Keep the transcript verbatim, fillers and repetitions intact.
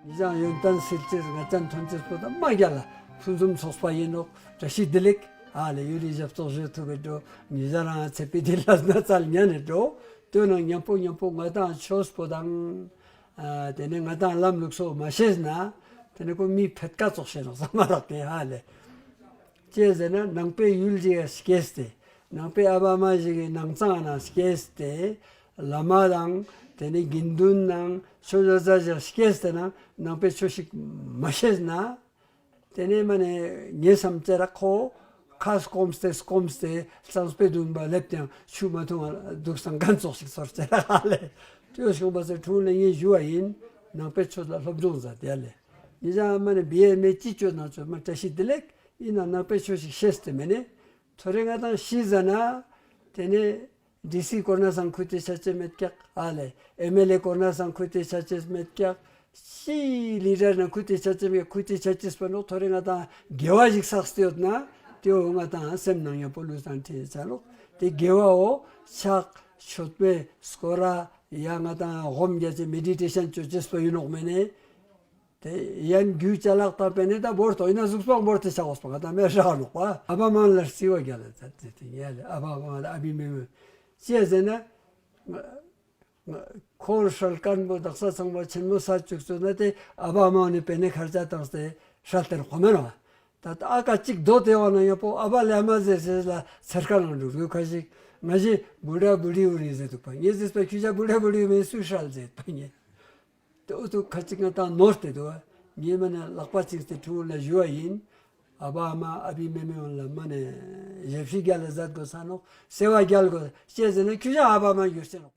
ཉེ་རང་ཡོན་ཏན་སིལ་ཅེས་ང་ཅན་ཐོན་ཅེས་པོ་ད་མ་རྒྱལ་ལ་ཕུན་སུམ་ཚོགས་པ་ཡིན་ནོག། བཀྲ་ཤིས་བདེ་ལེགས། ཨ་ལེ་ཡུལ་ལི་ཞབས་ཏོག་ཞུ་ཐུབ་པའི་འགྲོ། ཉེ་རང་ཚེ་ཕི་དེ་ལ་ན་ཚལ་ཉན་ནས་འགྲོ། དོན་ནང་མཉམ་པོ་མཉམ་པོ་ང་དང་ཆོས་པོ་དང་། ཨ་དེ་ནས་ང་དང་ལམ་ལུགས་སོགས་མ་ཤེས་ན། དེ་ནས་ཁོ་མི་ཕེད་ཀ་ཙོགས་ཤེས་ནོག་ས་མ་རག་གི་ཧ་ལེ། ཅི་ཟེར་ན་ནང་པའི་ཡུལ་ཞིག་སྐྱེས་ཏེ། ནང་པའི་ཨ་བ་མ་ཞིག་གི་ནང་ཚང་ན་སྐྱེས་ཏེ། བླ་མ་དང་། དེ་ནས་དགེ་འདུན་ནང་ཆོས་ཞུ་ས་ཞིག་སྐྱེས་ཏེ་ན་ནང་པའི་ཆོས་ཤིག་མ་ཤེས་ན། དེ་ནས་མ་ནས་ངས་བསམ་ཚེ་ར་ཁོ་ཁ་སྐོམས་ཏེ་སྐོམས་ཏེ་གཙང་པའི་འདུན་པ་ལེབ་ཀྱང་ཆུ་མ་འཐུང་བ་འདུག་སང་གན་ཙོགས་ཤིག་ཚོར་ཚེ་ར་ཧ་ལེ། དེ་བོ་ཤོང་པ་ཚེ་ཁྲུང་ལེ་ངས་ཞུ་བ་ཡིན། ནང་པའི་ཆོས་ལ་སློབ་སྦྱོང་མཛད་དེ་ཡ་ལེ། ཉེ་རང་མ་ནས་བི་ཨེ་མེ་ཅི་ཅོ་ན་ཅོ་མ་བཀྲ་ཤིས་བདེ་ལེགས་ཡིན་ན་ནང་པའི་ཆོས་ཤིག་ཤེས་ཏེ་མེ་ནས། ཐོ་རེ་ང་དང་ཤི་ཟ་ན། དེ་ནས་ཌི་སི་སྐོར་ན་སང་ཁུ་ཏེ་ཆ་ཅེས་མེད་ཀྱག་ཨ་ལེ། ཨེམ་ཨེལ་ཨེ་སྐོར་ན་སང་ཁུ་ཏེ་ཆ་ཅེས་མེད་ཀྱག། ཤི་ལི་ར་ན་ཁུ་ཏེ་ཆ་ཅེས་མེད། ཁུ་ཏེ་ཆ་ཅེས་པ་ནོག། ཐོ་རེ་ང་དང་དགེ་བ་ཞིག་བསགས་ཏེ་ཡོད་ན། དེ་བོ་ང་དང་སེམས་ནང་ཡང་པོ་ལུས་དང་ཁྲིད་ཆ་ལོག། དེ་དགེ་བ་བོ་ཕྱག་མཆོད་པའི་སྐོར་ར་ཡ་ང་དང་སྒོམ་རྒྱ་ཅེས་མེ་ཌི་ཊེ་ཤན་ཅོ་ཅེས་པ་ཡིན་ནོག་མེ་ནས། དེ་ཡན་རྒྱུ་ཅ་ལག་དང་པེ་ནེ་ད་བོར་ཏོ་ཡིན་ན་གཟུགས་པོ་བོར་ཏེ་ཆ་འོས་པ་ང་དང་མེ་རག་ནོག་པ། ཨ་བ་མང་ལ་རྩི་བ་རྒྱལ་ལ་ད་དེ་དེ་ཡ་ལེ། ཨ་བ་མང་ལ་ཨ་བི་མེ་མེ་ཅི་ཟེར་ན། ཁོར་ཧྲལ་ཁན་པོ་དག་ས་ཚང་མ་ཆེན་མོ་ས་བཅུག་ཚོད་ན་དེ་ཨ་བ་མང་ནི་པེ་ནེ་ཁར་ཅ་བཏང་སྟེ་ཧྲལ་ཏེ་ཁོ་མེ་ར། ད་ཨ་ཀ་ཅིག་རྡོ་དེ་བ་ན་ཡང་པོ་ཨ་བ་ལེ་མ་ཟེར་ཟེར་ལ་ཚེར་ཁ་ནང་འགྲོ་རུ་ཁ་ཞིག་ང་ཞེ་བུ་ཌ་བུ་ཌི་ཨུ་རི་ཟེར་འདུག་པ། ངས་ཟེར་པ་ཁྱོད་ཅག་བུ་ཌ་བུ་ཌི་ཨུ་མེ་སུ་ཧྲལ་ཟེར་པ་ངས། དེ་འུ་ཐུག་ཁ་ཅིག་ང་དང་ནོར་ཏེ་འདུག། ངས་མ་ནས་ལག་པ་ཅིག་སྟེ་ཕྲུ་གུ་ལ་ཞུ་བ་ཡིན། ཨ་བ་ཨ་མ་ཨ་བི་མེ་མེ་འོན་ལ་མ་ནས་ཞབས་ཕྱི་རྒྱལ་ལ་མཛད་དགོས་ས་ནོག། སེ་བ་རྒྱལ་དགོས་ཅེས་ཟེར་ན་ཁྱོད་ཅག་ཨ་བ་ཨ་མ་འགྱུར་ཅེས་ནོག།